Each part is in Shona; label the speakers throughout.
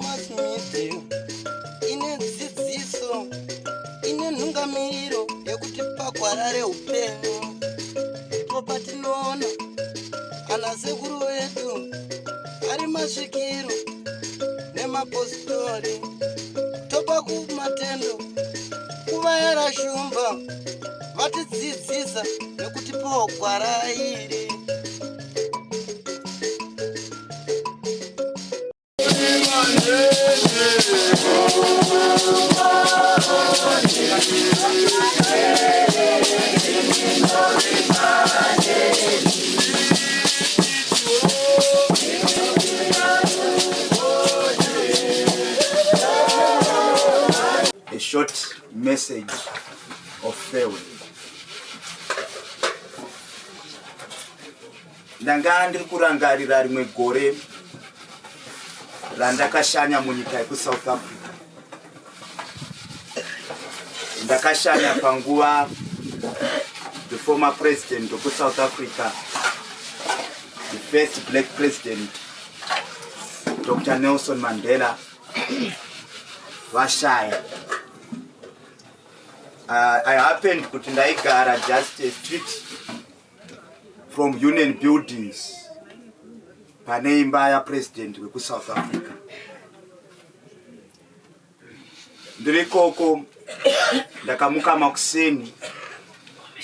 Speaker 1: Mass media ine dzidziso, ine nhungamiriro yekuti pagwara reupenyu ndipo patinoona ana sekuru vedu ari masvikiro nemapositori, topa kumatendo kuvayera shumba vatidzidzisa nekutipawo gwara iri.
Speaker 2: A short message of farewell. Ndanga ndiri kurangarira rimwe gore randakashanya munyika yekuSouth Africa. Ndakashanya panguva the former president wekuSouth Africa, the first black president, Dr. Nelson Mandela, vashaya. I happened kuti ndaigara just a street from Union Buildings pane imba yapresident wekuSouth Africa. Ndiri ikoko ndakamuka makuseni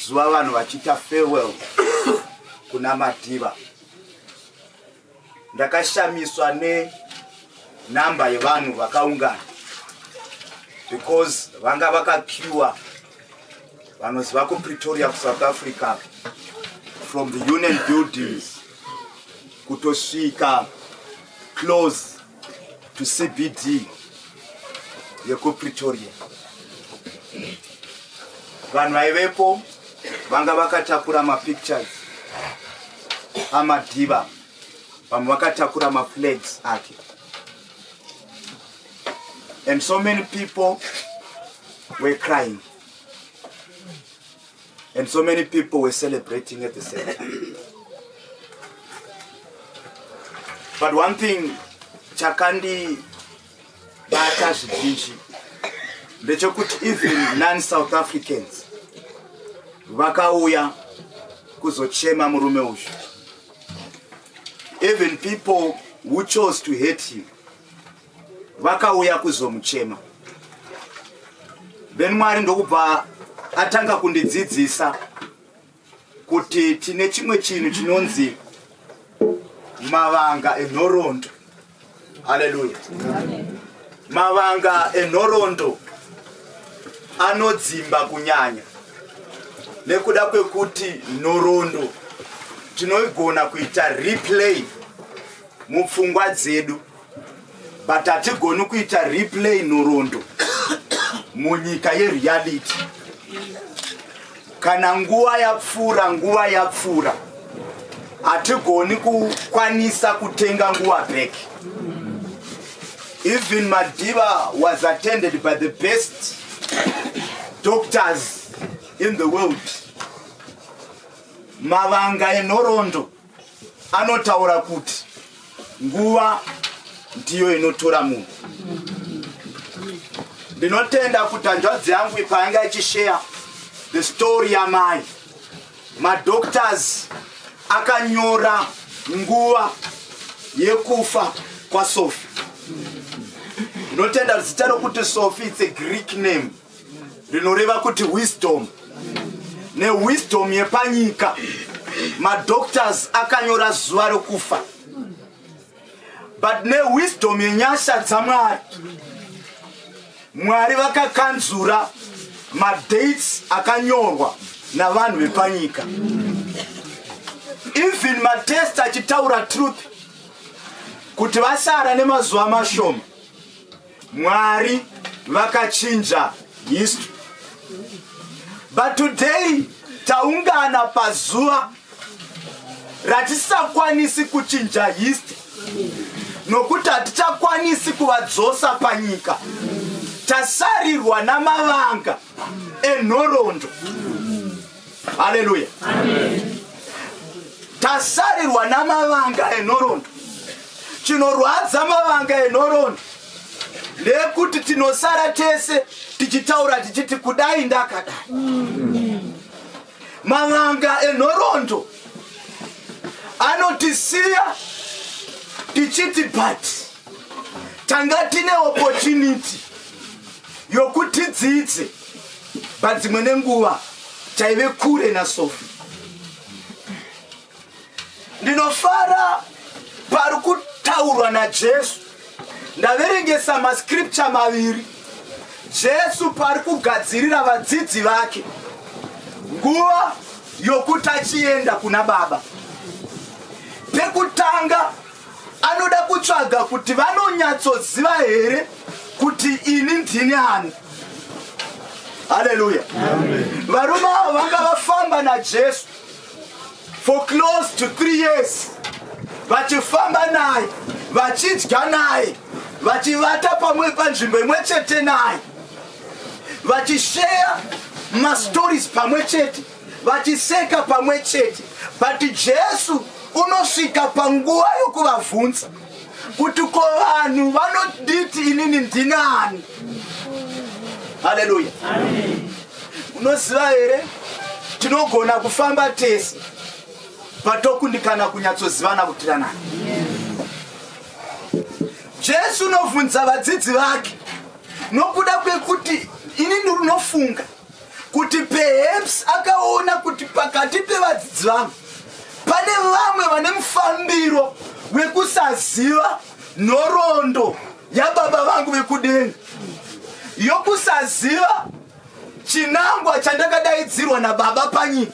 Speaker 2: zuva vanhu vachiita farewell kuna Madiba. Ndakashamiswa nenhamba yevanhu vakaungana because vanga vakakiwa vanoziva kuPretoria kuSouth Africa from the Union Buildings kutosvika close to CBD yekuPretoria. Vanhu vaivepo vanga vakatakura mapictures aMadiba, vamwe vakatakura maflags ake, and so many people were crying and so many people were celebrating at the same time. But one thing chakandibata zvizhinji ndechekuti even non-South Africans vakauya kuzochema murume uyu. Even people who chose to hate him vakauya kuzomuchema. Then Mwari ndokubva atanga kundidzidzisa kuti tine chimwe chinhu chinonzi mavanga enhoroondo. Haleluya. Mavanga enhoroondo anodzimba kunyanya nekuda kwekuti nhoroondo tinoigona kuita replay mupfungwa dzedu, but hatigoni kuita replay nhoroondo munyika yereality. Kana nguva yapfuura, nguva yapfuura, hatigoni kukwanisa kutenga nguva back. Even Madiba was attended by the best doctors in the world. Mavanga enhoroondo anotaura kuti nguva ndiyo inotora munhu. Ndinotenda kuti hanzvadzi yangu paanga ichisheya the story yamai, madoctors akanyora nguva yekufa kwaSophie. Ndinotenda zita rokuti Sophie, it's a Greek name rinoreva kuti wisdom. Newisdom yepanyika, madoctors akanyora zuva rokufa, but newisdom yenyasha dzaMwari, Mwari vakakanzura madates akanyorwa navanhu vepanyika. Even matest achitaura truth kuti vasara nemazuva mashoma, Mwari vakachinja history. But today taungana pazuva ratisakwanisi kuchinja history, nokuti hatichakwanisi kuvadzosa panyika. Tasarirwa namavanga enhoroondo. Haleluya. Tasarirwa namavanga enhoroondo. Chinorwadza mavanga enhoroondo ndeyekuti tinosara tese tichitaura tichiti kudai ndakadai. Mavanga enhoroondo anotisiya tichiti but tanga tine opportunity yokuti tidzidze, but dzimwe nenguva taive kure naSophie. Ndinofara pari kutaurwa naJesu. Ndaverengesa mascripture maviri. Jesu pari kugadzirira vadzidzi vake nguva yokuti achienda kuna Baba. Pekutanga anoda kutsvaga kuti vanonyatsoziva here kuti ini ndini ani. Haleluya. Varume avo vanga vafamba naJesu for close to 3 years, vachifamba naye, vachidya naye, vachivata pamwe panzvimbo imwe chete naye, vachisheya mastories pamwe chete, vachiseka pamwe chete. But Jesu unosvika panguva yokuvabvunza kuti ko vanhu vanoditi inini ndinani? Haleluya. Unoziva here, tinogona kufamba tese patokundikana kunyatsozivana kuti ranani. Jesu unovhunza vadzidzi vake nokuda kwekuti ini ndinofunga kuti perhaps akaona kuti pakati pevadzidzi vangu pane vamwe vane mufambiro wekusaziva nhoroondo yababa vangu vekudenga, yokusaziva chinangwa chandakadaidzirwa nababa panyika,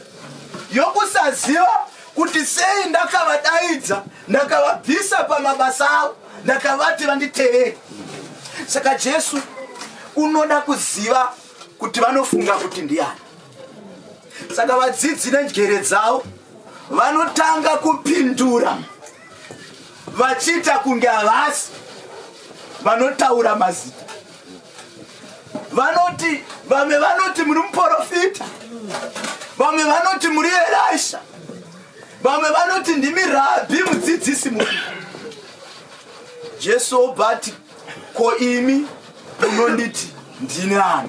Speaker 2: yokusaziva kuti sei ndakavadaidza, ndakavabvisa pamabasa avo, ndakavati vanditevere. Saka Jesu unoda kuziva kuti vanofunga kuti ndiani. Saka vadzidzi nenjere dzavo vanotanga kupindura vachiita kunge havasi vanotaura mazita. Vanoti, vamwe vanoti muri muprofita, vamwe vanoti muri Elisha, vamwe vanoti ndimi rabhi, mudzidzisi mukuru. Jesu obva ati, ko imi munonditi ndini ani?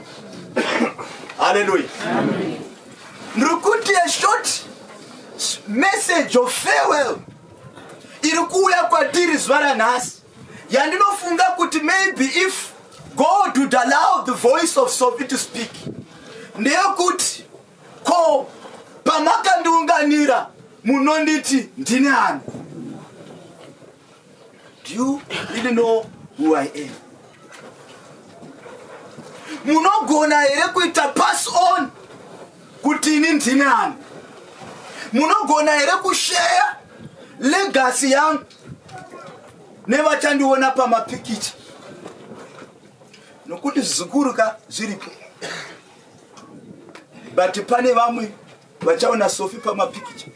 Speaker 2: Haleluya. Ndiri kuti a short message of farewell iri kuuya kwatiri zuva ranhasi, yandinofunga kuti maybe if God would allow the voice of Sophie to speak, ndeyekuti ko pamakandiunganira munonditi ndini ani? Do you really know who I am? Munogona here kuita pass on kuti ini ndini ani? Munogona here kusheya legacy yangu nevachandiona pamapikicha? Nokuti zvizukuru ka zviripo, but pane vamwe vachaona Sophie pamapikicha,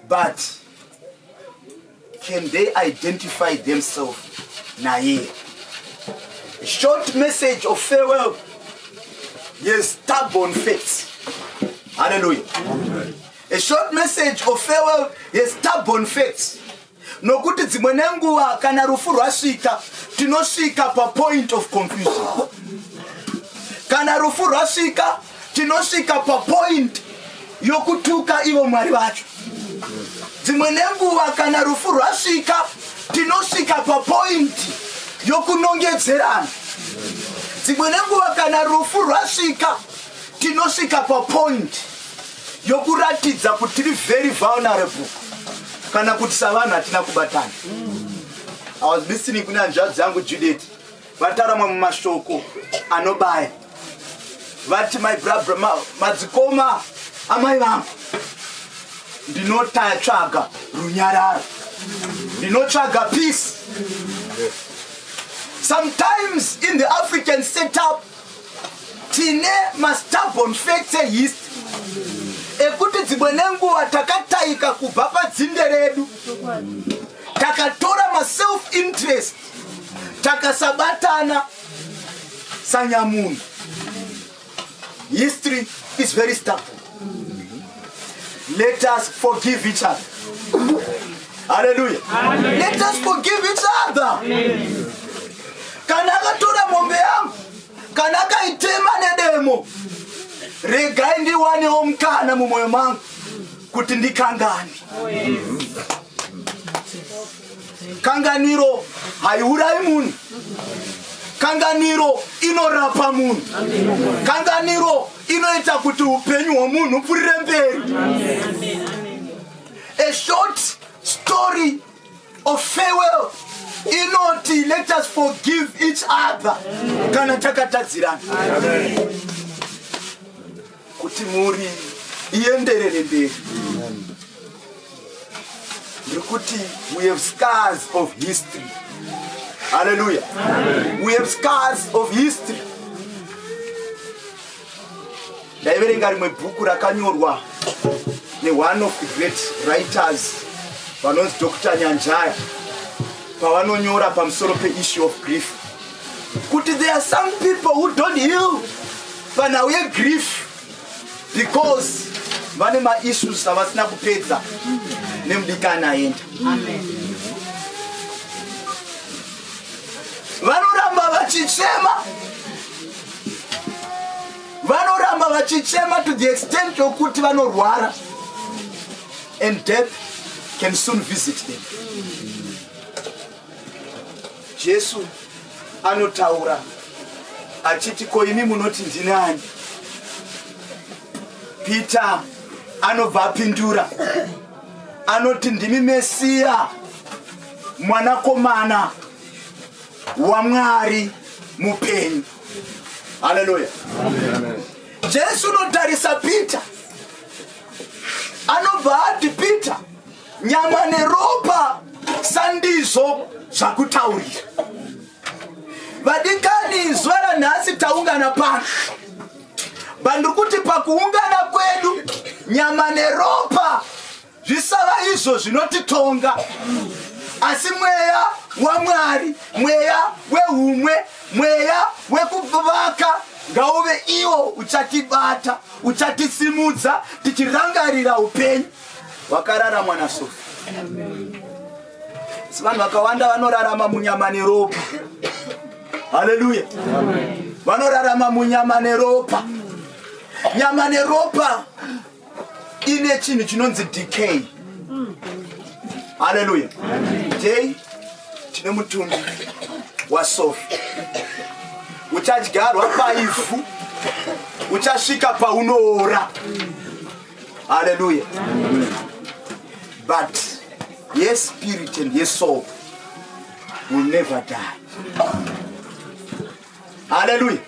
Speaker 2: but can they identify themselves naye? Short message of farewell, yes, stubborn facts. Hallelujah. A short message of farewell, yes, stubborn facts. Nokuti dzimwe nenguva kana rufu rwasvika, tinosvika papoint of confusion. Kana rufu rwasvika, tinosvika papoint yokutuka ivo Mwari vacho. Dzimwe nenguva kana rufu rwasvika, tinosvika papoint yokunongedzerana. Dzimwe nenguva kana rufu rwasvika, tinosvika papoint yokuratidza kuti tiri very vulnerable, kana kuti savanhu hatina kubatana. I was listening kune hanzvadzi yangu Judith, vataura mamwe mashoko anobaya. Vati, my brother, madzikoma amai vangu, ndinotatsvaga runyararo, ndinotsvaga peace. Sometimes in the African setup tine mastubborn facts ehistory ekuti dzimwe nenguva takataika kubva padzinde redu, takatora maself interest, takasabatana sanyamunhu. History is very stubborn. Let us forgive each other. Hallelujah. Let us forgive each other. Kana akatora mombe yangu, kana akaitema nedemo, regai ndiwanewo mukana mumwoyo mangu kuti ndikangane. Kanganwiro haiurayi munhu. Kanganwiro inorapa munhu. Kanganwiro inoita kuti upenyu hwomunhu upfurire mberi. A short story of farewell inoti let us forgive each other kana takatadzirana kuti mhuri ienderere mberi. Ndiri kuti we have scars of history. Hallelujah. We have scars of history. Ndaiverenga rimwe bhuku rakanyorwa neone of the great writers vanonzi Dr. Nyanjaya, pavanonyora pamusoro peissue of grief kuti there are some people who don't heal panhau yegrief because vane maissues avasina kupedza nemudikani aenda. Vanoramba vachichema, vanoramba vachichema to the extent yokuti vanorwara, and death can soon visit them. Jesu anotaura achiti, ko imi munoti ndini ani? Peter anobva apindura anoti, ndimi Mesiya, mwanakomana waMwari mupenyu. Haleluya. Jesu unotarisa Peter, anobva ati, Peter, nyama neropa sandizvo zvakutaurira. Vadikani, zuva ranhasi taungana pano, bandiri kuti pakuungana kwedu nyama neropa zvisava izvo zvinotitonga, asi mweya waMwari, mweya wehumwe, mweya wekuvaka ngauve iwo uchatibata, uchatisimudza, tichirangarira upenyu hwakararamwa naSofi. Asi vanhu vakawanda vanorarama munyama neropa. Haleluya. Vanorarama munyama neropa. Nyama neropa ine chinhu chinonzi decay. Haleluya. Day tine mutumbi waSofi uchadyarwa paivhu, uchasvika paunoora. Haleluya. But yes, spirit and yes, soul will never die. Haleluya.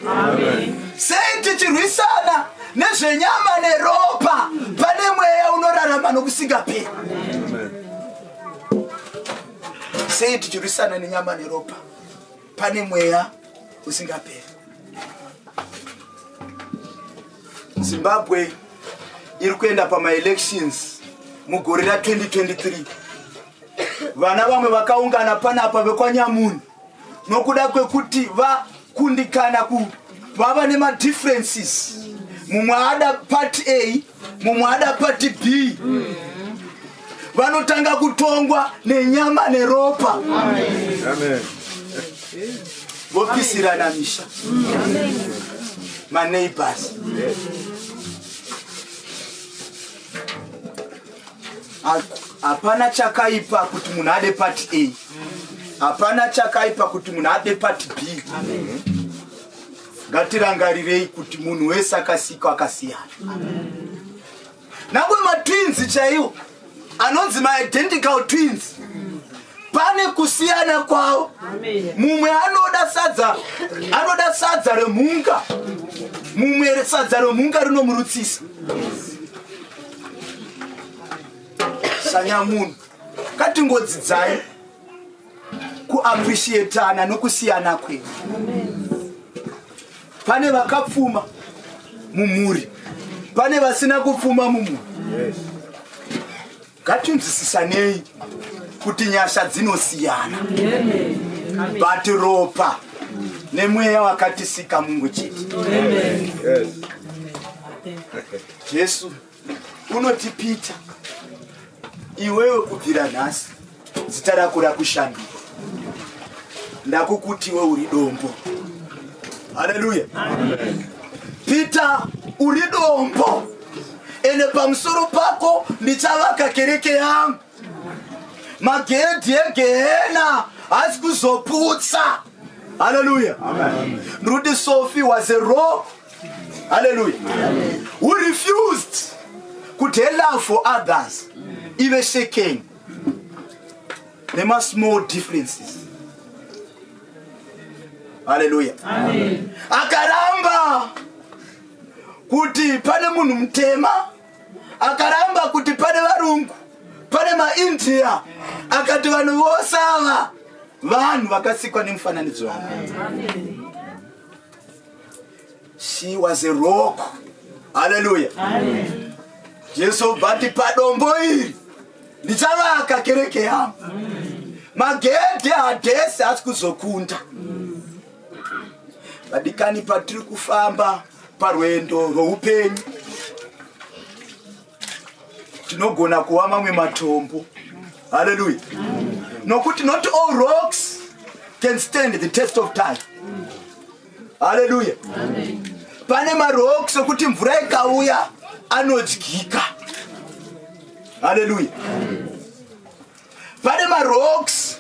Speaker 2: Sei tichirwisana nezvenyama neropa pane mweya unorarama nokusingaperi? Sei tichirwisana nenyama neropa pane mweya usingaperi? Zimbabwe iri kuenda pamaelections mugore ra2023. Vana vamwe vakaungana panapa vekwaNyamuni nokuda kwekuti vakundikana ku vava nemadifferences, mumwe ada party A, mumwe ada party B, vanotanga kutongwa nenyama neropa, vopisirana misha, maneighbors. Hapana chakaipa kuti munhu ade party A, hapana chakaipa kuti munhu ade party B. Ngatirangarirei kuti munhu wese akasikwa akasiyana. Nangwe matwins chaiwo anonzi maidentical twins, pane kusiyana kwavo. Mumwe anoda sadza, anoda sadza remhunga, mumwe sadza remhunga rinomurutsisa. Sanyamunhu, ngatingodzidzai kuappreciatana nokusiyana kwedu. Pane vakapfuma mumhuri, pane vasina kupfuma mumhuri. Ngatinzwisisanei kuti nyasha dzinosiyana, but ropa nemweya wakatisika mumwe chete. Jesu. Unoti Peter, iwewe kubvira nhasi zita rako rakushanduka, ndakukuti iwe uri dombo. Haleluya! Peter, uri dombo, ende pamusoro pako ndichavaka kereke yangu. Magedhi egehena haasi kuzoputsa. Haleluya! Ndiri kuti Sophie was a rock. Haleluya! Who refused kuti her love for others ive shaken nemasmall differences. Haleluya! Akaramba kuti pane munhu mutema, akaramba kuti pane varungu, pane maIndia, akati vanhu vose ava vanhu vakasikwa nemufananidzo wake. She was a rock. Haleluya! Jesu bvati padombo iri ndichavaka kereke yangu, magedhi hadhesi haasi kuzokunda. Vadikani, patiri kufamba parwendo rwoupenyu tinogona kuva mamwe matombo. Haleluya! Nokuti not all rocks can stand the test of time. Haleluya! Pane marocks ekuti mvura ikauya anodyika. Haleluya! Pane marocks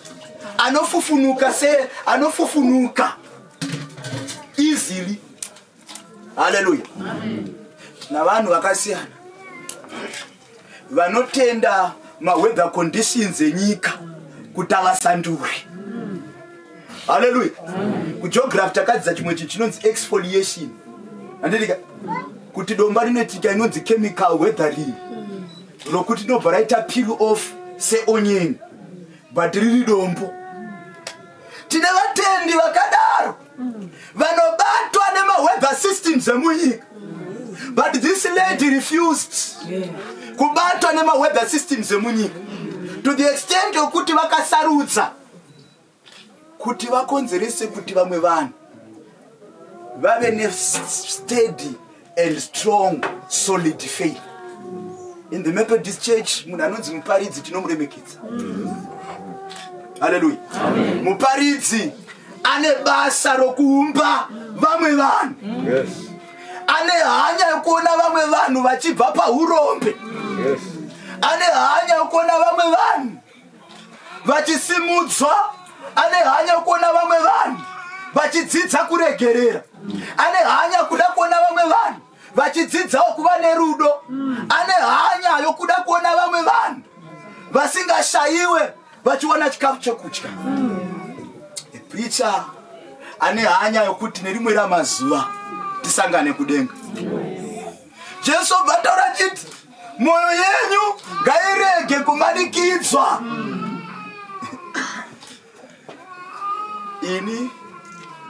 Speaker 2: anofufunuka se anofufunuka easily. Haleluya! Navanhu vakasiyana vanotenda maweather conditions enyika kuti avasandure. Haleluya! Kugeography takadzidza chimwe chinhu chinonzi exfoliation, handidika kuti domba rinoitika inonzi chemical weathering, rokuti rinobva raita peel off seonion, but riri dombo. Tine vatendi vakadaro vanobatwa nemaweather systems emunyika, but this lady refused kubatwa nemaweather systems emunyika to the extent yokuti vakasarudza kuti vakonzerese kuti vamwe vanhu vave nesteady and strong solid faith. In the Methodist Church, munhu anonzi muparidzi tinomuremekedza. Haleluya! Muparidzi ane basa rokuumba vamwe vanhu. Ane hanya yokuona vamwe vanhu vachibva paurombe. Ane hanya yokuona vamwe vanhu vachisimudzwa. Ane hanya yokuona vamwe vanhu vachidzidza kuregerera. Ane hanya kuda kuona vamwe vanhu vachidzidzawo kuva nerudo. Ane hanya yokuda kuona vamwe vanhu vasingashayiwe vachiwana chikafu chekudya. Preacher ane hanya yokuti nerimwe ramazuva tisangane kudenga. Jesu obva ataura chiti, mwoyo yenyu ngairege kumanikidzwa. Ini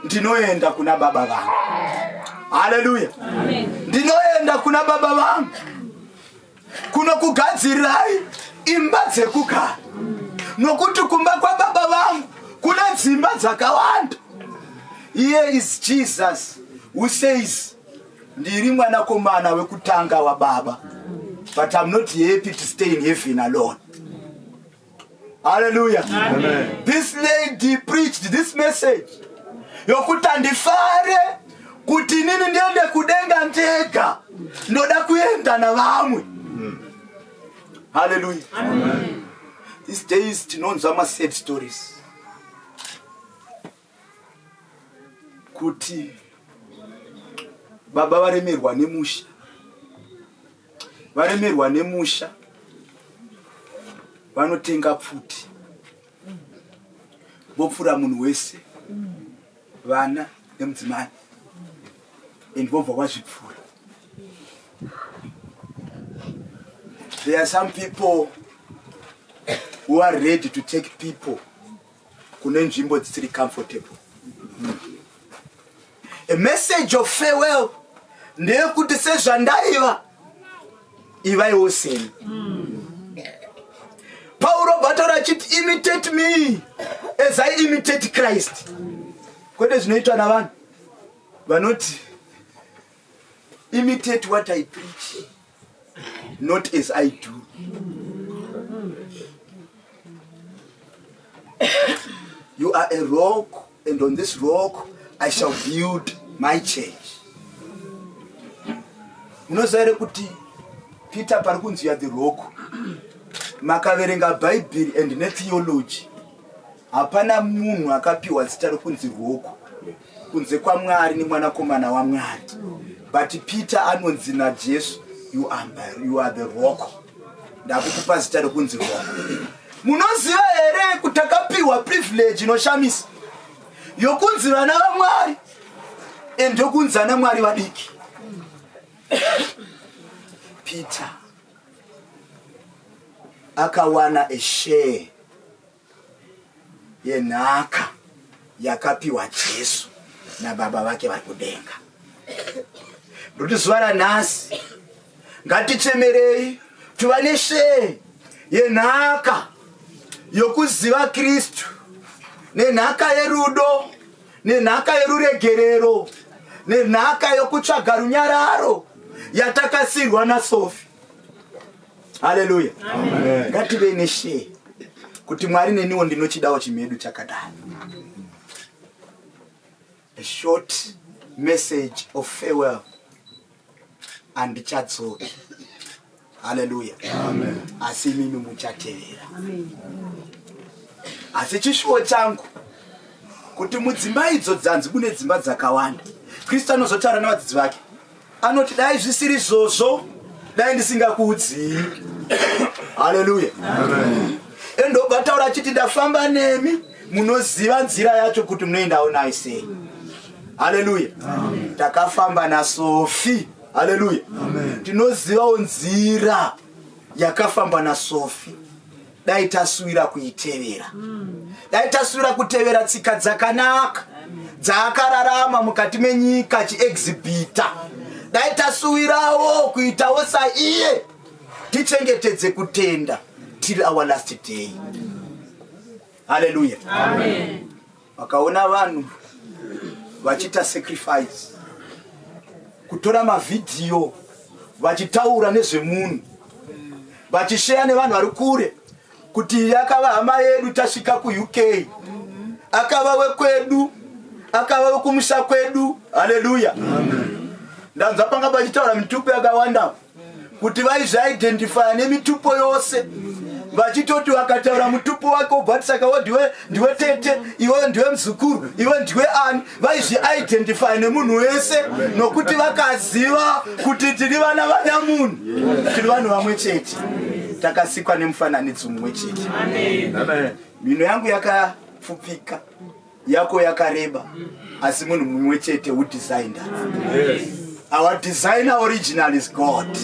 Speaker 2: ndinoenda kuna baba vangu. Haleluya! Ndinoenda kuna baba vangu kunokugadzirirai imba dzekugara, nokuti kumba kwababa vangu kune dzimba dzakawanda. Here is Jesus who says, ndiri mwanakomana wekutanga wababa, but I'm not happy to stay in heaven alone. Hallelujah. Amen. This lady preached this message yokuti handifare kuti inini ndiende kudenga ndega, ndoda kuenda navamwe. Hallelujah. Amen. These days tinonzwa masad stories kuti baba varemerwa nemusha, varemerwa nemusha, vanotenga pfuti vopfura munhu wese, vana nemudzimai, and vobva vazvipfura. There are some people who are ready to take people kune nzvimbo dzisiri comfortable. A message of farewell ndeyekuti sezvandaiva, ivaiwo seni. Pauro bataura achiti, "Imitate me as I imitate Christ," kwete zvinoitwa navanhu vanoti, "Imitate what I preach." not as I do. You are a rock, and on this rock I shall build my church. Munoziva here kuti Peter pari kunzi you are the rock? Makaverenga Bhaibheri and netheology, hapana munhu akapiwa zita rokunzi rock kunze kwaMwari nemwanakomana waMwari. But Peter anonzi naJesu, you are, you are the rock. Ndakukupa zita rokunzi rock. Munoziva here kuti takapiwa privilege inoshamisa yokunzi vana vaMwari and yokunzi ana Mwari vadiki? Peter akawana a share yenhaka yakapiwa Jesu nababa vake vari kudenga. Ndokuti zuva ranhasi ngatichemerei tiva neshare yenhaka yokuziva Kristu, nenhaka yerudo, nenhaka yeruregerero, nenhaka yokutsvaga runyararo yatakasirwa naSofi. Haleluya. Ngativei neshare kuti Mwari neniwo ndinochidawo chimedu chakadai. A short message of farewell. Handichadzoki. Haleluya. Asi imimi muchatevera. Asi chishuwo changu kuti mudzimba idzo dzanzi kune dzimba dzakawanda, Kristu anozotaura nevadzidzi vake, anoti dai zvisiri izvozvo dai ndisingakuudzii. Haleluya. Endobva taura achiti ndafamba nemi, munoziva nzira yacho kuti munoendawo nayo sei. Haleluya. Takafamba naSofi. Haleluya. Tinozivawo nzira yakafamba naSofi. Dai tasuwira kuitevera. Dai tasuwira kutevera tsika dzakanaka dzaakararama mukati menyika achiexhibita. Dai tasuwirawo kuitawo saiye, tichengetedze kutenda till our last day. Haleluya. Vakaona vanhu vachiita sacrifice, kutora mavhidhiyo vachitaura nezvemunhu, vachisheya nevanhu vari kure kuti yakava hama yedu, tasvika kuUK, akava wekwedu, akava wekumusha kwedu. Haleluya. Ndanzwa panga pachitaura mitupo yakawanda kuti vaizviidentifya nemitupo yose, vachitoti vakataura mutupo wake wobva kuti saka wo ndiwe, ndiwe tete, iwe ndiwe muzukuru, iwe ndiwe ani. Vaizviidentify nemunhu wese nokuti vakaziva kuti tiri vana vanyamunhu, tiri vanhu vamwe chete, takasikwa nemufananidzo mumwe chete. Mhino yangu yakapfupika, yako yakareba, asi munhu mumwe chete who designed us. Our designer original is God.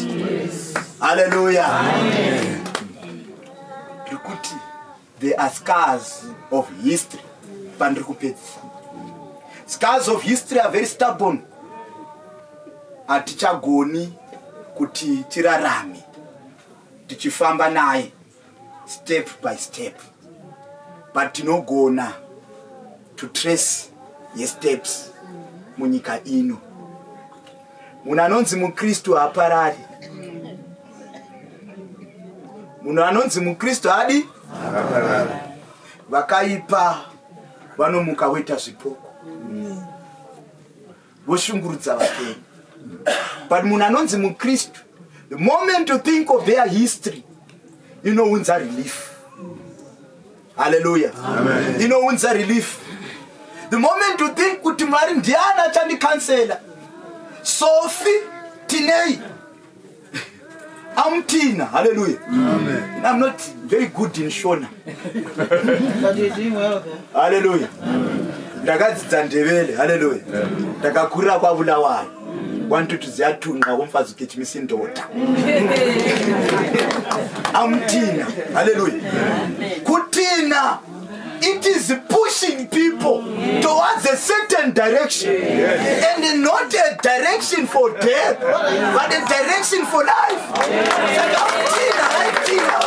Speaker 2: Hallelujah. Ndiri kuti there are scars of history. Pandiri kupedzisa, scars of history are very stubborn. Hatichagoni kuti tirarame tichifamba naye step by step, but tinogona to trace yesteps munyika ino. Munhu anonzi muKristu haaparari. Munhu anonzi muKristu haadi. Vakaipa vanomuka voita zvipoko, voshungurudza vapenyu, but munhu anonzi muKristu, the moment you think of their history, inounza relief. Haleluya. Inounza relief the moment you think kuti Mwari ndiani achandikansela. Sofi tinei amutina. Haleluya. I'm not very good in Shona.
Speaker 1: But you're doing well though.
Speaker 2: Haleluya. Ndakadzidza Ndebele. Haleluya. Ndakakurira kwaBulawayo, kwantuthu ziyathunqa, komfazi ugijimisa indoda. Amutina. Haleluya. Kutina, it is pushing people towards a certain direction, and not a direction for death, but a direction for life. Saka amutina vaitina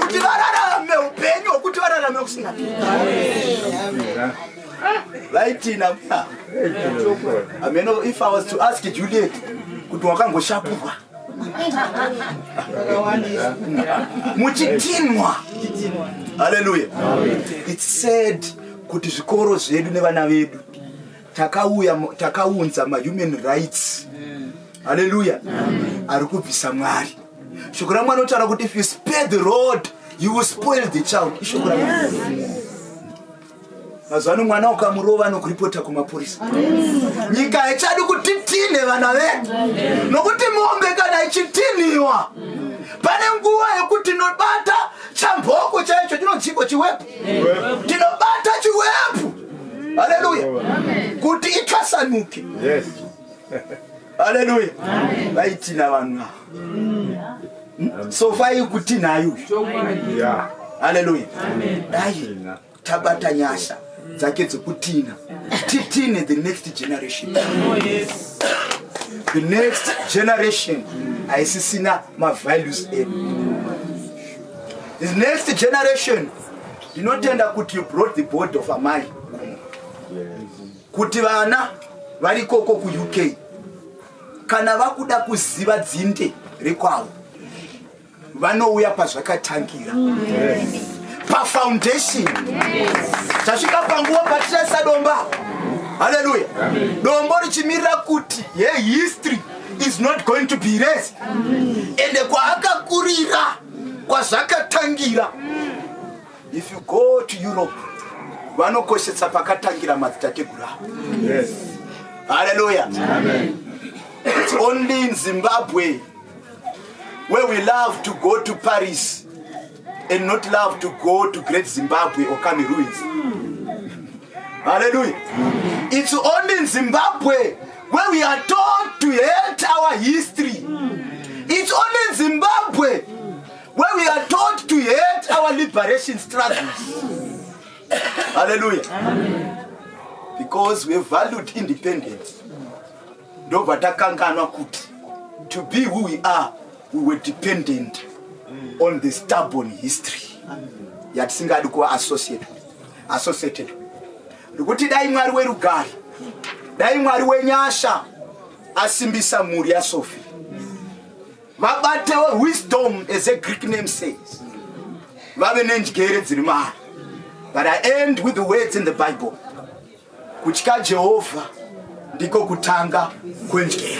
Speaker 2: kuti vararame upenyu hwokuti vararame kusingaperi. Vaitina. I mean, if I was to ask Juliet kuti wakangoshapurwa. Muchitinwa. Haleluya. It's sad kuti zvikoro zvedu nevana vedu takauya takaunza mahuman rights. Haleluya. Ari kubvisa Mwari. Shoko raMwari rinotaura kuti if you spare the rod you will spoil the child. Ishoko raMwari. Mazuva ano mwana ukamurova anokuripota kumapurisa. Nyika haichadi kuti titine vana vedu, nokuti mombe kana ichitiniwa pane nguva yekuti tinobata chamboko chaicho chinonziko chiwepu, tinobata chiwepu. Haleluya, kuti itwasanuke. Haleluya. Vaitina vanhu ava, sofa iyi kutinayo. Haleluya. Dai tabata nyasha dzake dzekutina, titine the next generation. The next generation haisisina mavalues edu. The next generation, ndinotenda kuti you brought the board of amai kuti vana vari ikoko kuUK, kana vakuda kuziva dzinde rekwavo, vanouya pazvakatangira, pafoundation. Tasvika panguva patichaisa domba. Haleluya. Dombo richimirira kuti yehistory is not going to be erased. Ende kwaakakurira, kwazvakatangira. If you go to Europe, vanokoshesa pakatangira madzitateguru avo. Haleluya. It's only in Zimbabwe where we love to go to Paris and not love to go to Great Zimbabwe or Khami Ruins. Hallelujah. It's only in Zimbabwe where we are taught to hate our history. It's only in Zimbabwe where we are taught to hate our liberation struggles. Hallelujah. Because we valued independence. Ndobva takanganwa kuti to be who we are, we were dependent on the stubborn history yatisingadi kuva associated. Ndikuti dai Mwari werugare, dai Mwari wenyasha asimbisa mhuri yaSophie, vabatewo wisdom, as a Greek name says, vave nenjere dziri maari. But I end with the words in the Bible: kutya Jehovha ndiko kutanga kwenjere.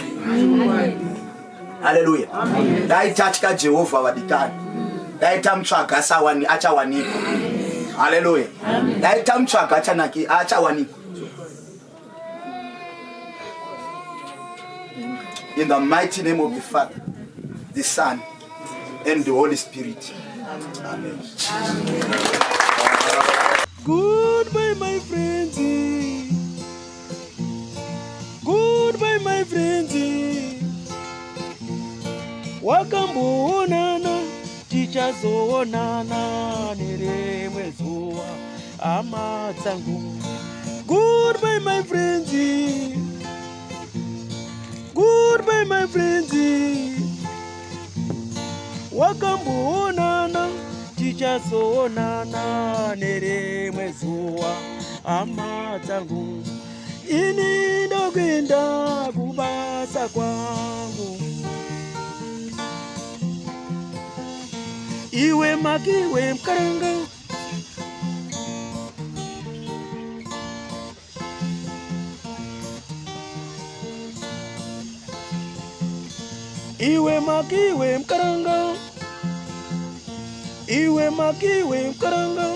Speaker 2: Haleluya. Dai tatya Jehovha, vadikani. Dai tamutsvaga achawanikwa. Haleluya. Dai tamutsvaga, achanaki, achawanikwa. In the mighty name of the Father, the Son and the Holy Spirit, amen.
Speaker 3: Goodbye, my friends. Goodbye, my friends. Wakamboonana, tichazoonana nerimwe zuva, hama dzangu. Goodbye, my friends. Goodbye, my friends. Wakamboonana, tichazoonana nerimwe zuva, hama dzangu. Ini ndokuenda kubasa kwangu. Iwe makiwe mukaranga. Iwe makiwe mukaranga. Iwe makiwe mukaranga.